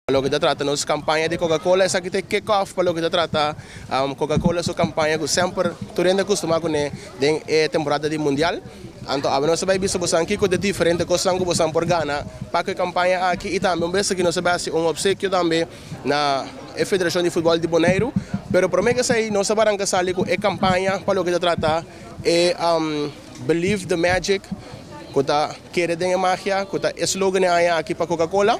Loke ta trata nos kampaña di Coca-Cola, esaki ta e kick-off pa loke ta trata Coca-Cola su kampaña ku semper tur hende a kustumá kuné den e temporada di Mundial. Anto awe nos ta bai bisa bosan kiko ta e diferente kosnan ku bosan por gana pa ku e kampaña aki i tambe un bes aki nos ta bai hasi un opsekio tambe na e Federashon di Futbòl di Boneiru. Pero promé ku esei nos ta baranka sali ku e kampaña pa loke ta trata e Believe the Magic ku ta kere den e magia ku ta e slogan e aña aki pa Coca-Cola.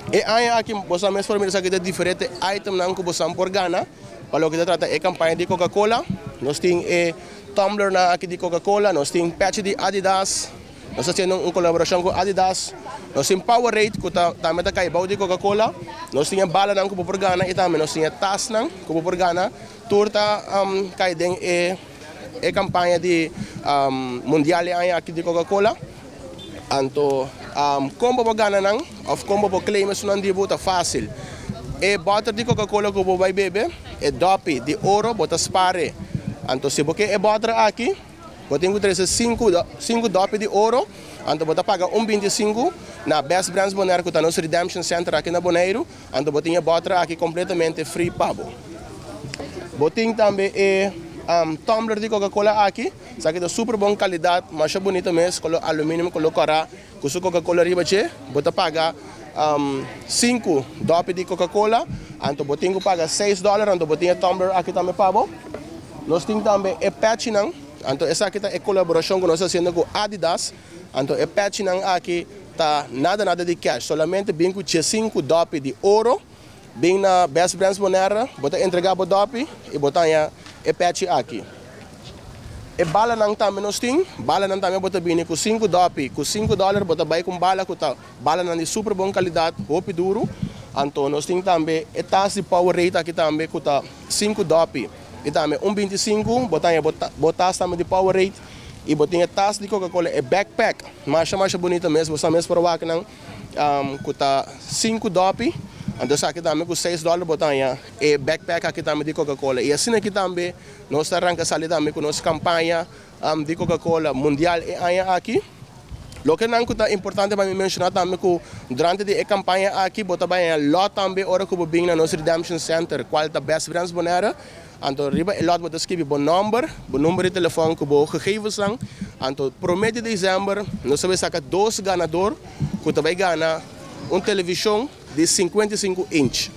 E aña aki boso mes por mira esaki ta diferente itemnan ku boso por gana pa loke ta trata e kampaña di Coca-Cola. Nos tin e tumblernan aki di Coca-Cola, nos tin pechi di Adidas, nos ta hasiendo un kolaborashon ku Adidas, nos tin Powerade ku ta tambe ta kai bou di Coca-Cola, nos tin e balanan ku bo por gana i tambe nos tin e tasnan ku bo por gana. Tur ta kai den e e kampaña di mundial e aña aki di Coca-Cola. Anto kon bo por gana nan of kon bo por claim esunnan di bo ta fácil. E bòter di Coca-Cola ku bo bai bebe, e dòpi di oro bo ta spar e. Anto si bo ke e bòter aki, bo tin ku trese sinku sinku dòpi di oro, anto bo ta paga un 25 na Best Brands Bonaire ku ta nos redemption center aki na Boneiru, anto bo tin e bòter aki kompletamente free pa bo. Bo tin tambe e tumbler di Coca-Cola aki. Esaki ta super bon calidad, masha bunita mes, color aluminium, color cora, cu su Coca-Cola riba dje. Bo ta paga 5 dopi di Coca-Cola, anto bo tin cu paga $6, anto bo tin e tumbler aki tambe pa bo. Nos tin tambe e patchinan, anto esaki ta e colaboracion cu nos ta haciendo cu Adidas, anto e patchinan aki ta nada nada di cash, solamente bin cu 5 dopi di oro, bin na Best Brands Bonaire, bo ta entrega bo dopi y bo ta haña e patchi aki. E balanan tambe nos tin, balanan tambe bo ta bini ku 5 dòpi, ku $5 bo ta bai ku un bala ku ta balanan di super bon kalidat, hopi duru. Anto nos tin tambe e tas di Powerade aki tambe ku ta 5 dòpi i tambe un 25 bo ta haña bo tas tambe di Powerade i bo tin e tas di Coca-Cola, e backpack, masha masha bunita mes, bo sa mes por wak nan ku ta 5 dòpi, anto esaki tambe ku $6 bo ta haña e backpack aki tambe di Coca-Cola. I asina aki tambe nos ta ranka sali tambe ku nos kampaña di Coca-Cola mundial e aña aki. Loke nan ku ta importante pa mi menshoná tambe ku durante di e kampaña aki bo ta bai haña lòt tambe ora ku bo bin na nos Redemption Center kual ta Best Brands Bonaire. Anto riba e lòt bo ta skibi bo nòmber, bo number di telefòn ku bo gegevensnan. Anto promé di desèmber nos ta bai saka dos ganador ku ta bai gana un televishon di 55 inch.